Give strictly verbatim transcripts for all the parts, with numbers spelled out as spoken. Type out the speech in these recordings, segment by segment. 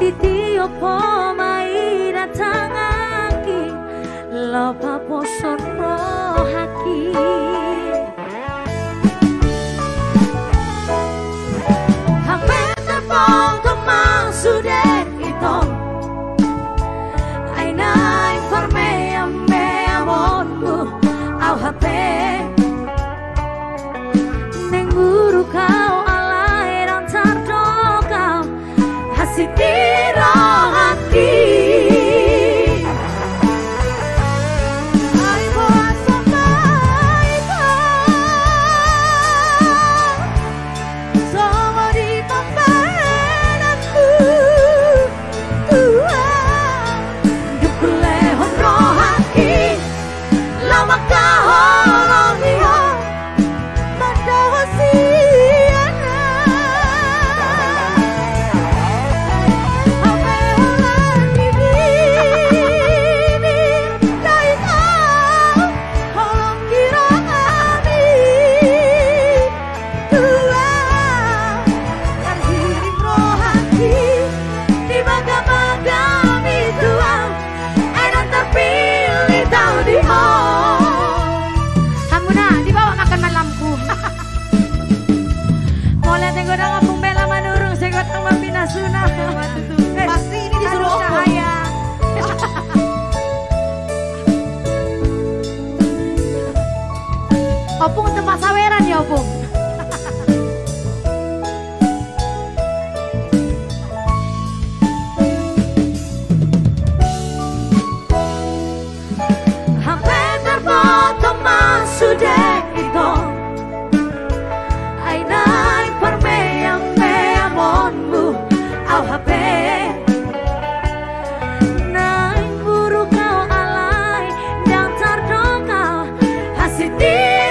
Titiop ho ma i da tanganki, laho paposhon rohangki. Hape tarboto ma sude ito, ai naeng parmeam-meamonmu au hape. Naeng buruk au alai ndang tardok au, hansit i rohangki. Ai boasa ma ito songon i pambahenanmu tu au? Dung hulehon rohangki laho mangkaholongi ho, mandao ho sian au. Hape holan di bibir ndai tau holong di rohami. Tu au tarhirim rohangki, dibagabagami tu au, ai ndang tarpillit au di ho. Hamuna, dibawa makan malamku. Mauliate godang Ompung Bella Manurung, sai godang ma pinasuna. Pasti ini disuruh Ompung. Ompung tempat saweran ya, Ompung. Hape tarboto ma sude ito, ai naeng parmeam-meamonmu au hape. Naeng buruk au alai ndang tardok au, hansit i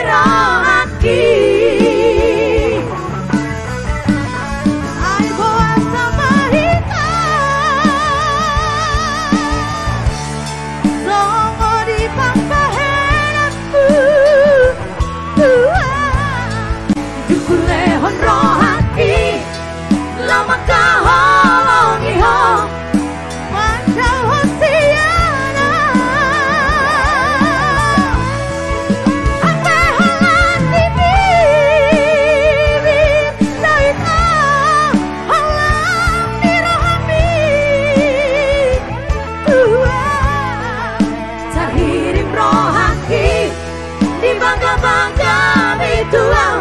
rohangki. Ai boasa ma ito songon i pambahenanmu tu au? Dung hulehon rohangki laho mangkaholongi ho, mandao ho sian au. Hape holan di bibir ndai tau holong di rohami. Tu au tarhirim rohangki, dibagabagami tu au,